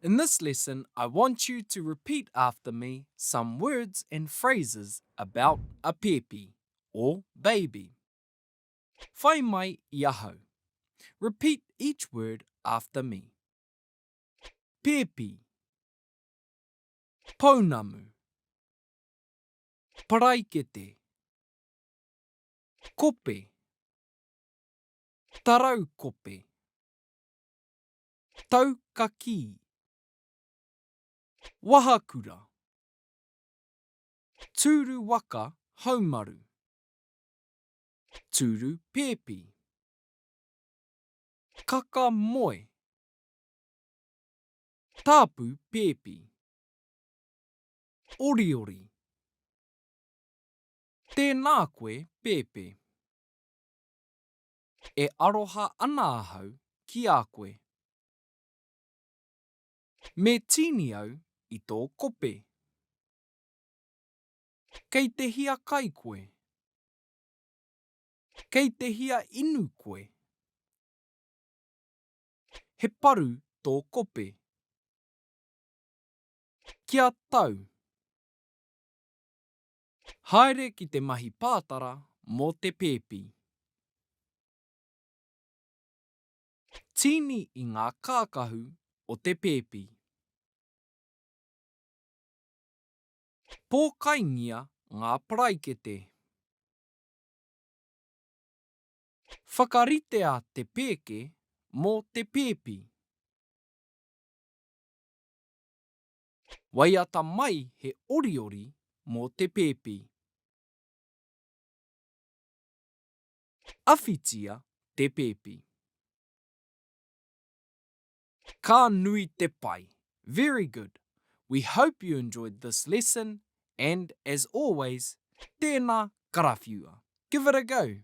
In this lesson, I want you to repeat after me some words and phrases about a pēpi, or baby. Whai mai i ahau. Repeat each word after me. Pēpi. Pounamu. Paraikete. Kope. Tarau kope. Tau ka kī. Wahakura. Tūru waka haumaru. Tūru pēpi. Kaka moe. Tāpu pēpi. Oriori. Tēnā koe pēpē. E aroha ana ahau ki a koe. Me tīni au i tō kope. Kei te hiakai koe. Kei te hia inu koe. He paru tō kope. Kia tau. Haere ki te mahi pātara mō te pēpi. Tīni i ngā kākahu o te pēpi. Pōkaingia ngā paraikete. Whakaritea te pēke mō te pēpi. Waiata mai he oriori mō te pēpi. Awhitia te pēpi. Ka nui te pai! Very good! We hope you enjoyed this lesson and, as always, tēnā karawhiua! Give it a go!